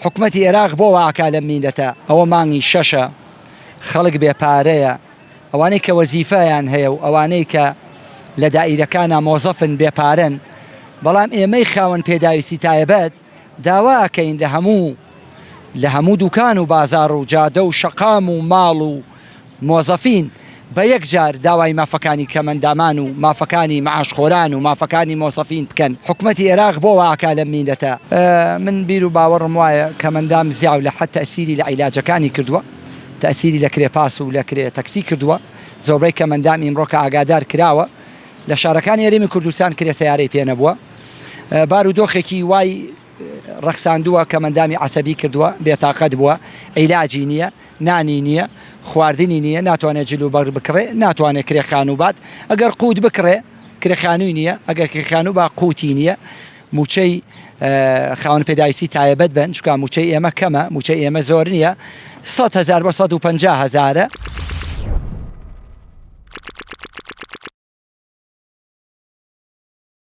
حکومەتی ئێراق بۆ وا ئەکا لەم میللەتە؟ ئەوە مانگی شەشە خەڵک بێ پارەیە ئەوانەی کە وەزیفەیان هەیە و ئەوانەی کە لە دائیرەکانا مۆزەفن بێ پارەن بەڵام ئێمەی خاوەن پێداویستی تایبەت داوا ئەکەین لە هەموو لە هەموو دوکان و بازاڕ و جادە و شەقام و ماڵ و مۆزەفین بە یەک جار داوای مافەکانی کەمەندامان و مافەکانی معاشخۆران و مافەکانی مۆزەفین بکەن حکومەتی ئێراق بۆ وا ئەکا لەم میلەتە؟ من بیر و باوەڕم وایە کەمەندام زیاو لە حەد تەئسیری لە عیلاجەکانی کردووە تەئسیری لە کرێ پاس و لە کرێ تەکسی کردووە زۆربەی کەمەندام ئیمڕۆ کە ئاگادار کراوە لە شارەکانی هەرێمی کوردستان کرێ سەیارەی پێ نەبووە بار و دۆخێکی وای ڕەخساندووە کەمەندامی عەسەبی کردووە بێتاقەت بووە عیلاجی نییە نانی نییە، خواردنی نییە، ناتوانێت جل و بەرگ بکڕێ، ناتوانێت کرێ خانوو بات، ئەگەر قووت بکڕێ کرێ خانووی نییە، ئەگەر کرێ خانوو با قووتی نییە، مووچەی خاوەن پێداویستی تایبەت بن، چونکە مووچەی ئێمە کەمە، مووچەی ئێمە زۆر نییە، 100 هەزار بۆ 150 هەزارە.